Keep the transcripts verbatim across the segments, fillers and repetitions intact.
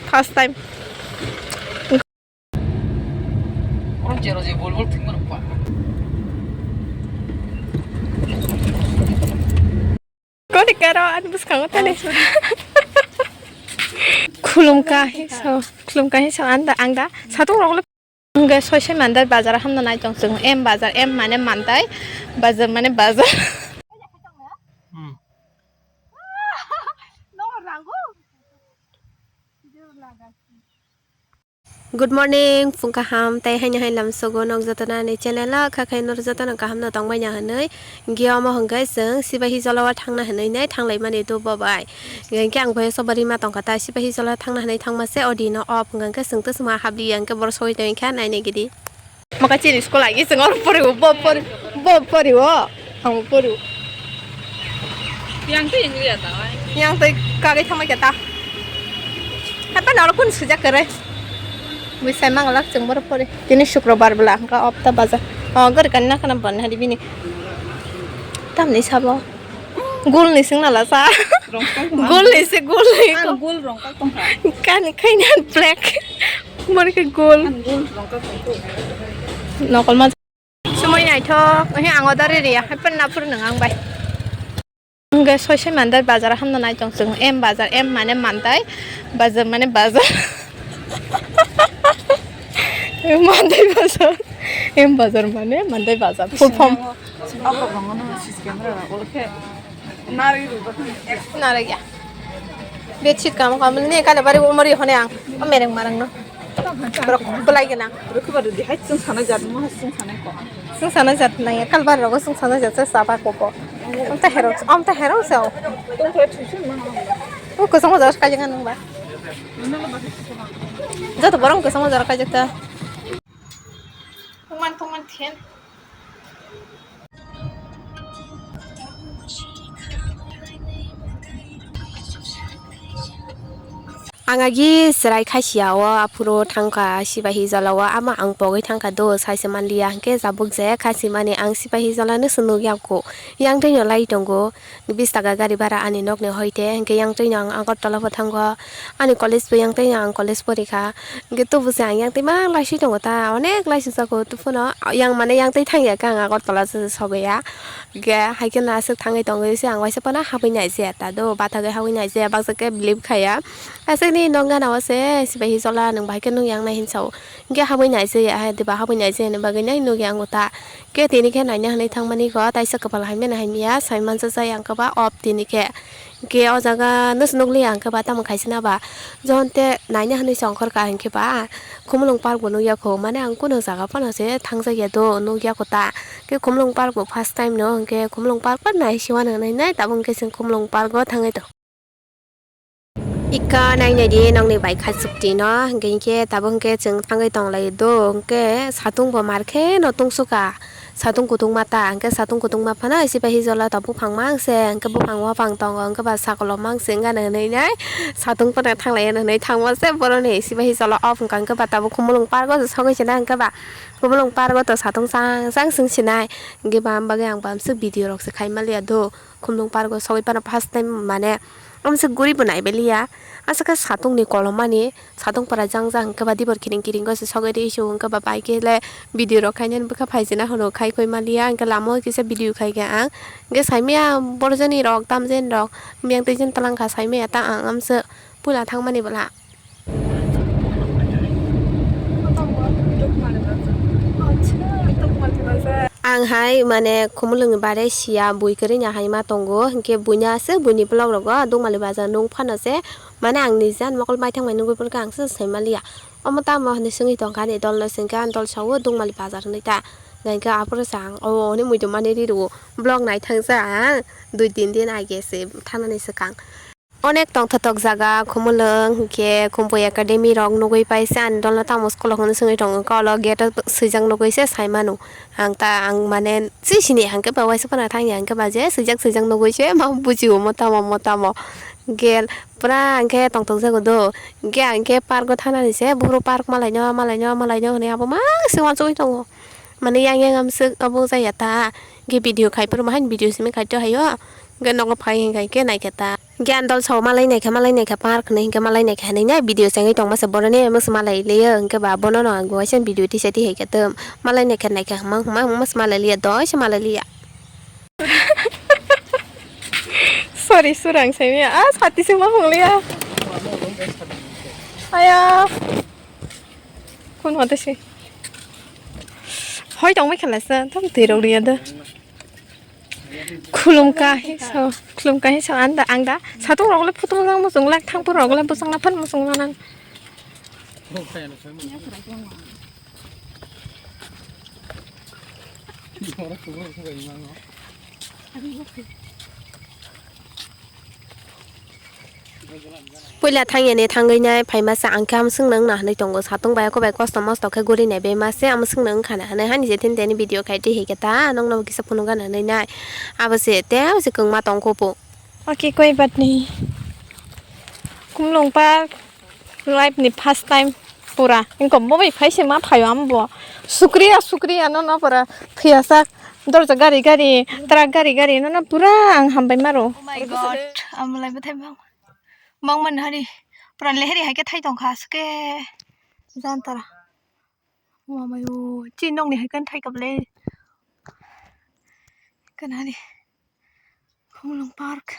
First time. Orang jero je bol bol thwngmano pa. Koni karo ani bwskango tani. Khulumkha hi so, khulumkha hi so anda ang da satung rok le. Hwnkhe soisoi mandai bazar hamna nai tong chwng. M bazar, M mane mandai, bazar mane bazar. Hmm. Good morning, phung kaham, tei haino hai lamsogo nok jotono ani channel o kha khai norok jotono kaham no tongbai na hinwi. Hwnkhe omo hwnkhe chwng Sipahi Jolao thangna hinwi nai thanglaimani do bo bai. Hwnkhe ang bai soba rima tongkha ta Sipahi Jolao thangna hinwi thangma se odi no off hwnkhe chwng to sma habli ya hwnkhe borok sogwi tongkha nainai gidi. Maka chini school agi chwng oro poriwo, bo pori, bo poriwo, ang poriwo. Yang twi wngya ta, ai. Yang twi kagwi thangma khe ta. Hapan oro kun sujak kare. Bwi sai mangalak chwng boro pori. Tini Shukrobar bwla hwnkha opta baja. O gori kanna kana bon hari bini. Tamni sabo. Gul ni sing nala sa. Rongkak tong. Gul ni se gul ni. Ang gul rongkak tongkha. Kani khaina black. Mori ke gul. Ang gul rongkak tongkha. Nokol ma. Sumoi naithok. He ang odar area. Hapan na phuru nang ang bai. Hwnkhe soisoi mandai bazar hamna nai tong chwng. M bazar, M mane mandai. Bazar mane bazar. Mandai bazar. M bazar mane mandai bazar. Full form. Apa bangono sis camera ra, olkhe nari ru ba. Nari ya. Bedsheet kam kam ni kale bari umari hone ang. O mereng marang no. Borok belai gana. Rukhu ba rudi hai chwng sana jat mo chwng sana ko. Chwng sana jat nai kal bar rogo chwng sana jat sa ba ko ko. Am ta hero, am ta hero sa. Tong kore thusun ma. O ko chwng jar ka jeng nang ba. Joto borok ko chwng jar ka jata. Thwngman thwngman then. Ang agi chwrai khasia o aphuru thangkha Sipahi Jolao, ama ang pogwi thangkha do saise manliya, hwnkhe jabuk je khasimani ang Sipahi Jolano se nukya kho, yang twino lai tongo. Bish taka gari bhara ani nokni hoite, hwnkhe yang twino ang Agartala bo thango, ani college bo yang twino ang college porikha, hwnkhe tubuse ang yang twi mang laiswi tongo ta, onek laisijak o tubufano yang mane yang twi thangya khe ang Agartala se sogwi ya, hwnkhe haikhe no aswk thangwi tongwi se ang waisa phano habwi naijaya ta do, bathagwi habwi naijaya, baksa khe believe khaiya, aswkni nok gana o se Sipahi Jola nwng bahai khe nukya wngnai hinwi sao, hwnkhe habwi naijaya, hai diba habwi naijaya hinwi bagwi nai nukya wngo ta. Khe tini khe naina hinwi thangmani kho, taisa kwpal hai mano hai miya sai mansa jai ang khe ba off tini khe. Khe o jaga no se nukli ang khe ba tamo khaisina ba. Johon te naina hinwi se ongkhor ka hinkhe ba Khumulwng park bo nukya kho, mane ang kunu jaga phano se thangjakya do nukya kho ta. Khe Khumulwng park bo first time no hinkhe Khumulwng park phano nai siwano hinwi nai tabuk hinkhe chwng Khumulwng park o thangwi tong. Ika nainai di nokni bai kha chukti no, hingke hingke tabuk hingke chwng thangwi tong lai do, hingke satung bo mar khe no tungsukha, satung kutung ma ta, hingke satung kutung ma phano isi bai hijolo tabuk buphang mang se, hingke buphang waphang tongo, hingke ba sakolo mang se wngya hinui nai, satung phano thang lai hinui thangma se boroni isi bai hijolo off wngkha, hingke ba tabuk Khumulwng park o sogwi se nai, hingke ba Khumulwng park o to satung chang chang se wng sinai, hingke ba am bagwi ang bamswk video rok se khai maliya do. Khumulwng park o sogwi phano first time mane amswk guri bo nai baliya. Aswk khe satung ni kolom mani, satung pora jang jang hwnkhe ba dibor kiring kiring goi se sogwi rw se hwnkhe ba bai khe le video rok khainani bwkha phai jana hwno khai koi maliya, hwnkhe lama o kisa video khai kha ang. Hwnkhe sai maya borjani rok tamjani rok miyang twi jani twlang kha, sai maya ta ang amswk puila thang mani bwla. Ang hai mane Khumulwng ni bare siya bui kwrwi no hai ma tongo, hinkhe buino aswk buini vlog rogo Dukmali bazar nung phano se mane ang ni jan mokol mai thang mai nugwi phano ang se sai maliya. Omo tamo hinwi swngwi tongkha ani dol no, hinkhe ani dol sao Dukmali bazar hinwi ta, hinkhe aphuru se ang o hwnwi muitu mani ri rwo vlog nai thang ja ang dui tin din age se thanani swkang. Onek tongthotok jaga Khumulwng, hinkhe Khumpui Academy rok nugwi pai se ani dol no tamo school o hwnwi swngwi tongo, hwnkhe olo gate o swijak nugwi se sai mano. Ang ta ang mane swi sini hinkhe ba waisa phano thang ya, hinkhe ba je swijak swijak nugwi se ma bujio mo tamo mo tamo. Hinkhe pura hinkhe tongthok jago do. Hinkhe ang hinkhe park o thanani se buphuru park malai no malai no malai no hwnwi abo ma se uansugwi tongo. Mane yang yang amswk abo jaya ta. Hinkhe video khai phuru ma haino video simi khai to haio. Hinkhe nogo phai hinkhe naikhe ta. Hinkhe ang dol sao malai naikha, malai naikha park hinwi hinkhe malai naikha hinwi nai video chengwi tongma se boroni emo se malai liya hinkhe ba bono no ang waisa video tisa tihai khe tong malai naikha naikha hwma hwma hwma se malai liya doi se malai liya. Sorry, surang saimia. Ah, sati se ma phungliya. Aya. Kun hote se. Hoi tong mai khala sa, tam twi rok riya da. Khulum ka hi so, khulum ka hi so, anda, ang da. Satung rok le photo lang mo sung lak, thang pur rok le bosong na phan mo sung na nang. Puila thang yani thangwi nai phaima sa ang khe amswk nang na hinwi tongo satung bai kok bai kosto mosto khe guri nai bai ma se amswk nang kha na hinwi hani je tini tini video khai twi hai khe ta nokno kisa phunuk gana hinwi nai abo se tei abo se kwngma tong kho bo. Okay, koi bat ni. Kumlung Park life ni first time pura. Engko bo bai phai se ma phaio ambo. Sukriya, sukriya no no pura phiyasak. Dorja gari gari, truck gari gari no no pura ang hambai maro. Oh my God, amlai bwthai bang. Bang man hari pura lehri hai khe thai tong kha suke. Jantara. Mamayo, chi nokni hai kan thai kable. Kanani. Khumulwng Park.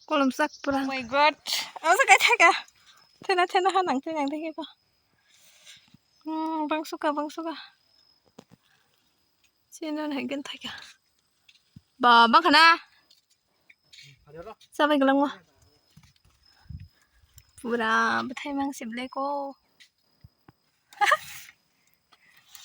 Kolomsak pura. Oh my God. Asa kai thaka. Thena thena ha nang thai nang thai ko. Hmm, bang suka, bang suka. Chi non hai kan thaka. Ba, bang khana. Sabai galang mo. Pura bwthai mang sible ko.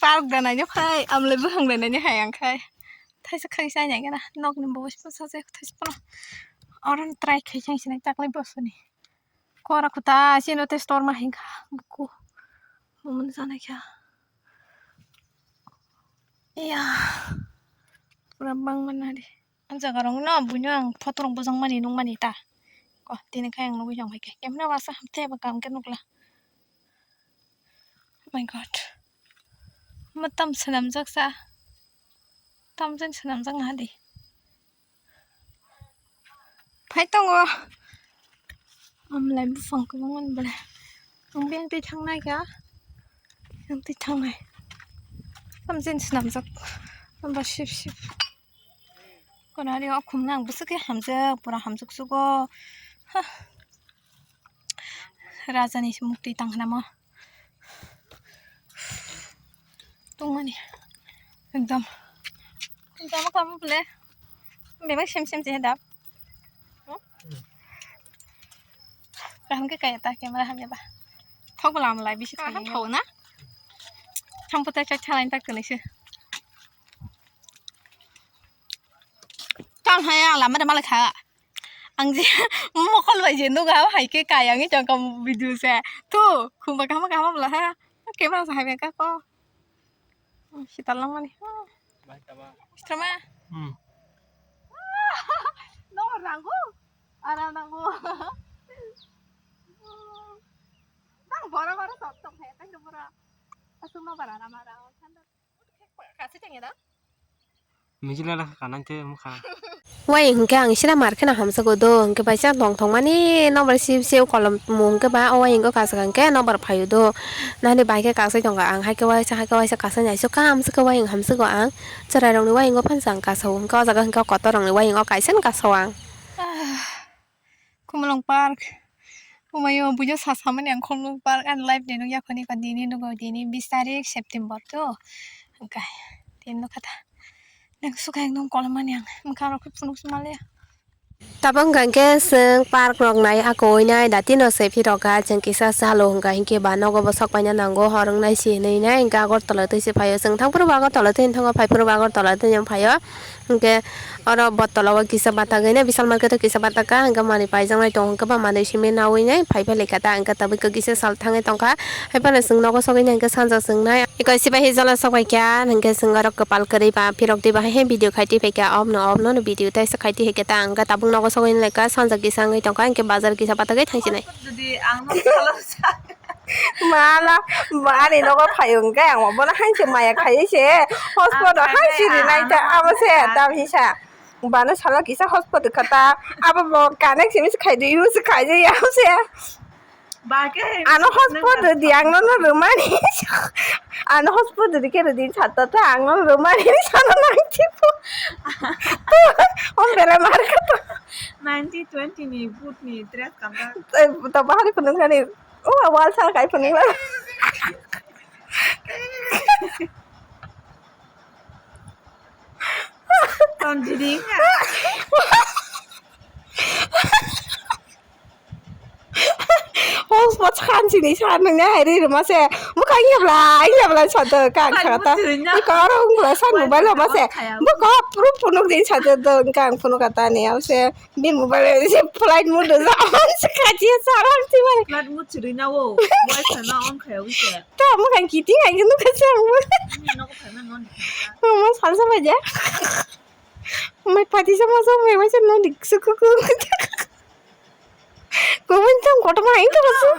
Park da nainw khai, amle bwkhang da nainw hai ang khai. Thaisa khang sai nai gana, nokni bo spa sa se thaisa pono. Oro try khai chang sinai taklai bosoni. Kora khuta sino te store ma hingkha buku. Mumon sana kya. Iya. Pura bang mana di. Ang jaga rok no buino ang photo rok bojong mani nung mani ta. Ko tini khai ang nugui tong khai khe. Kemna wasa hamte ba kam ke nukla. Oh my God. Ma tam swnamjak sa. Tam jen swnamjak na di. Phai tongo. Amlai buphang kwbangma ni belai. Ang beng twi thangnai kha. Beng twi thangnai. Tam jen swnamjak. Amba sip sip. Konari o khumna ang bwswk khe hamjak, pura hamjak sugo. Ha. Raja ni mukti tang khna mo. Tongmani. Ekdom. Ekdom kamu bole. Bebak sem sem je dap. Kaham khe kaya ta camera hamya ba. Thok bwla amlai bisi thok na. Thampo ta chak chalain ta kwnwi se. Tang haya lama de malai kha. Ang je mokol bai je nuga hai khe kaya ngi chang kam video se. Tu khumba kaham kaham bwla ha. Camera sa hai ka ko. Sital langmani. Sitrama. Hmm. No rango. Ara nango. Nang bora bora sok tong he, tang bora. Asuma bara rama rama. Kasi tengeda. Mijila la kanang te mukha. Wai hwnkhe ang sira mar kheno hamjago do, hwnkhe bai sa tong thongmani nobar sip sip kolom mo hwnkhe ba o wai hwnkhe kasuk hwnkhe nobar phaio do. Nani bai khe kasai tongkha ang, haikhe waisa haikhe waisa kasai naisuk kha, amsukhe wai hamjago ang. Chwrairokni wai hwnkhe phansa ang kasao, hwnkhe o jaga hwnkhe kotorrokni wai hwnkhe kaisa no kasao ang. Khumulwng Park. Umayo buino sa samani ang Khumulwng Park ani live ni nukya khoni ko dini nugo dini bis tarik September to. Hwnkhe tini nukha ta. Nang suka ekdom kolomani ang. Mwkhang rok khe phunuk se maliya. Tabuk hwnkha hwnkhe chwng park rok nai ako oi nai dati no se phirok kha chwng kisa chalo hwnkha hinkhe ba nogo bo sok paina nango hor wngnai se hinwi nai hinkhe Agartala twi se phaio chwng thang phuru bo Agartala twi thango phai phuru bo Agartala twi phaio. Hinkhe oro bottle o kisa bathagwi nai Vishal market o kisa bathakha, hinkhe manwi paijaknai tongo, hinkhe ba manwi simi naui nai phai phai laikha ta, hinkhe tabuk kisa sal thangwi tongkha. Haiphano chwng nogo sogwi nai hinkhe sanja chwng nai eko sibai hi jala sogwi kha, hinkhe chwng oro kwpal kwrwi ba phirok twi ba hai hai video khai twi phaikha, obno obno no video teisa khai twi hai khe ta, hinkhe tabuk nogo sogwi nai laikha sanja kisa wngwi tongkha, hinkhe bazar kisa bathagwi thangsinai. Jodi ang no salo sa. Mala, ani nogo phaio hwnkhe ang bono hainse maya khaiwi se, hotspot o hainse rinai ta, abo se, tam hisa. Bana sala kisa hotspot kata. Abo bo connect simi se khaidi use khaidi ya se. Ba ke Ano hotspot rwdi, ang nono rwmani. Ano hotspot rwdi khe rwdi chata ta ang nono rwmani sano nang chipo. On bela mar kata. Nineteen twenty ni boot ni dress kanta. To bahari phunung kani. O wal sa kai phunung la. Tonjini. Hos mo chan sini san nang nai ri ruma se. Mukhang ya bla, ya bla sa to kang sa ta. Ko rong bla san mobile ma se. Bo ko pru phunuk din sa to kang phunuk kata ni am se. Bin mobile se flight mode ja on se khachi sa rang si bai. Flight mode chiri na wo. Boy sa na on khaya wi se. Ta mukhang kiti ngai nuk sa. Ni nok sa na non. Mo sal sa baja. Mai pati sama sama mai waisa no dik suku ku. Kumun tang kotor ma itu basu.